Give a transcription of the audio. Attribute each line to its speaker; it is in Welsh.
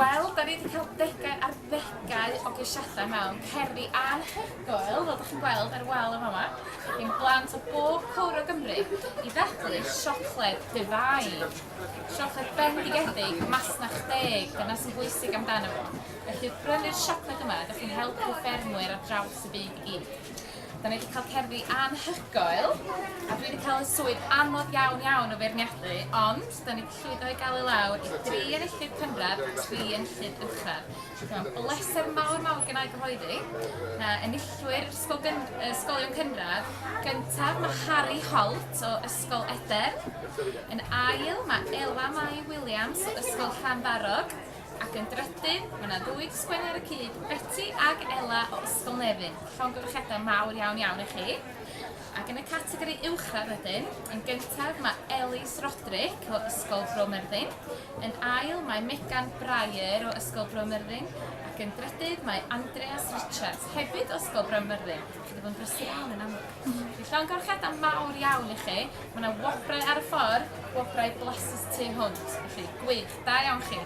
Speaker 1: Wel, da ni wedi cael degau ar ddegau o geisiadau mewn cerddi anhygoel, fel ydych chi'n gweld ar wal yn fama, gen blant o bob cwr o Gymru i ddathlu siocled Divine. Siocled bendigedig, masnach deg, dyna sy'n bwysig amdano fo. Felly wrth brynu'r siocled yma, ydych chi'n helpu ffermwyr ar draws y byd i gyd. Da ni wedi cael cerddi anhygoel, a dwi wedi cael y swydd anodd iawn iawn o feirniadu, ond da ni wedi llwyddo i gael i lawr i dri enillydd cynradd a tri enillydd uwchradd. Felly mae'n bleser mawr mawr gennau gyhoeddi na enillwyr ysgol gyn, ysgolion cynradd gyntaf mae Harry Holt o Ysgol Edern, yn ail mae Ela Mai Williams o Ysgol Llanddarog, Ac yn drydydd, mae 'na ddwy 'di sgwennu ar y cyd, Beti ag Ela o Ysgol Nefyn. Llongyfarchiadau mawr iawn iawn i chi. Ac yn y categori uwchradd wedyn, yn gyntaf mae Elis Roderick o Ysgol Bro Myrddin, yn ail mae Megan Breyer o Ysgol Bro Myrddin, ac yn drydydd mae Andreas Richards, hefyd o Ysgol Bro Myrddin. Chi wedi bod yn brysur iawn yn amlwg. Felly llongyfarchiadau mawr iawn i chi. Mae yna wobrau ar y ffordd, wobrau blasus tu hwnt. Felly gwych, da iawn chi.